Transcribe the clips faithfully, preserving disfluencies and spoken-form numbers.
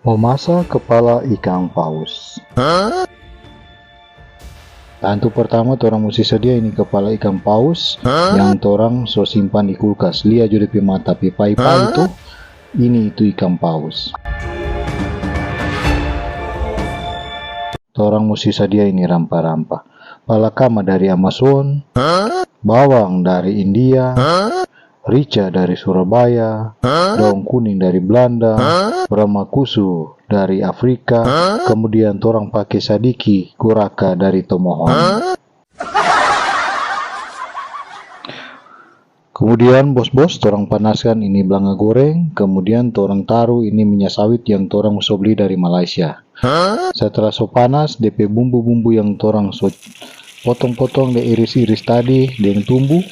Momasa kepala ikang paus. Tantu pertama torang musti sadia ini kepala ikang paus yang torang so simpan di kulkas. Lia jo depe mata pe pai-pai tu, ini itu ikang paus. Torang musti sadia ini rampa-rampa. Pala kama dari Amazon, bawang dari India, rica dari Surabaya, daong kuning dari Belanda, bramakusu dari Afrika, kemudian torang pake sadiki goraka dari Tomohon. Kemudian, bos-bos, torang panaskan ini blanga goreng, kemudian torang taru ini minya sawit yang torang so bli dari Malaysia. Setelah so panas, depe bumbu-bumbu yang torang so potong-potong deng iris-iris tadi deng tumbu,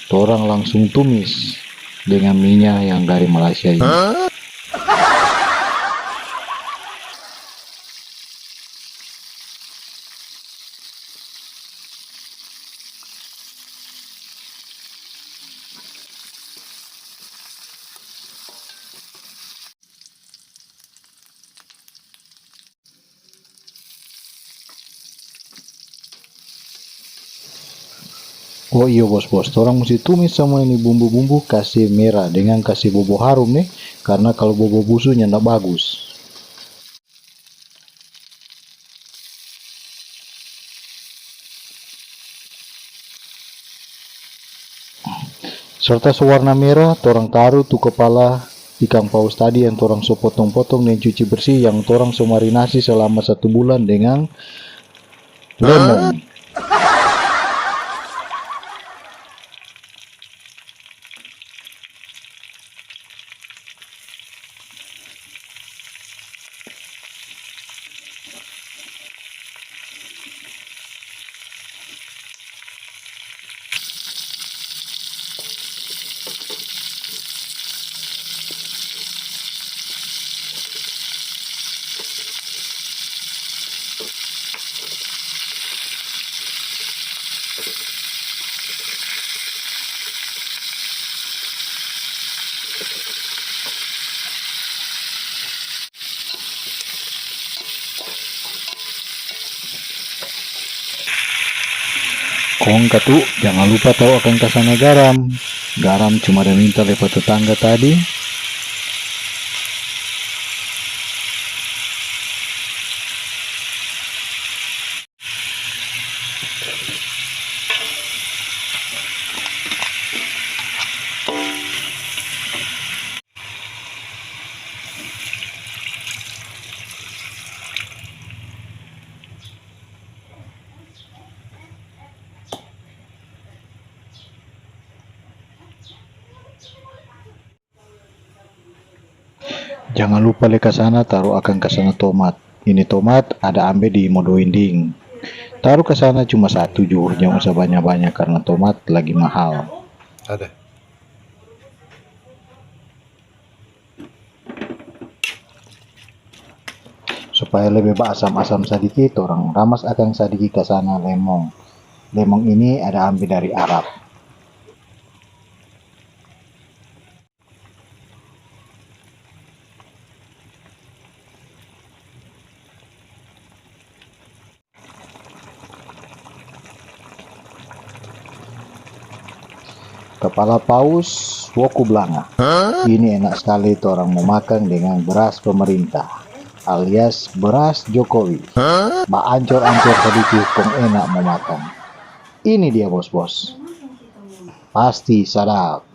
torang langsung tumis dengan minya yang dari Malaysia ini. Oh iyo, bos-bos, torang musti tumis samua ini bumbu-bumbu kase mera deng kase bobo harum ne, karna kalu bobo busu nyanda bagus. Serta so warna mera, torang taru tu kepala ikang paus tadi yang torang so potong-potong deng cuci bersih, yang torang so marinasi selama satu bulan dengan lemon. Kong katu, jangan lupa tau akang kasana garam. Garam cuma da minta lei pa tetangga tadi. Jangan lupa lei kasana taru akang kasana tomat. Ini tomat ada ambe di Modo Inding. Taru kasana cuma satu ju, jang usa banya-banya karna tomat lagi mahal. Ada. Supaya lebe baasam-asam sadiki, torang ramas akang sadiki kasana lemong. Lemong ini ada ambe dari Arab. Kepala paus, woku blanga. Ini enak skali torang mo makang deng beras pemerintah, alias beras Jokowi. Baancor-ancor sadiki kong enak mo makang. Ini dia, bos-bos. Pasti sadap.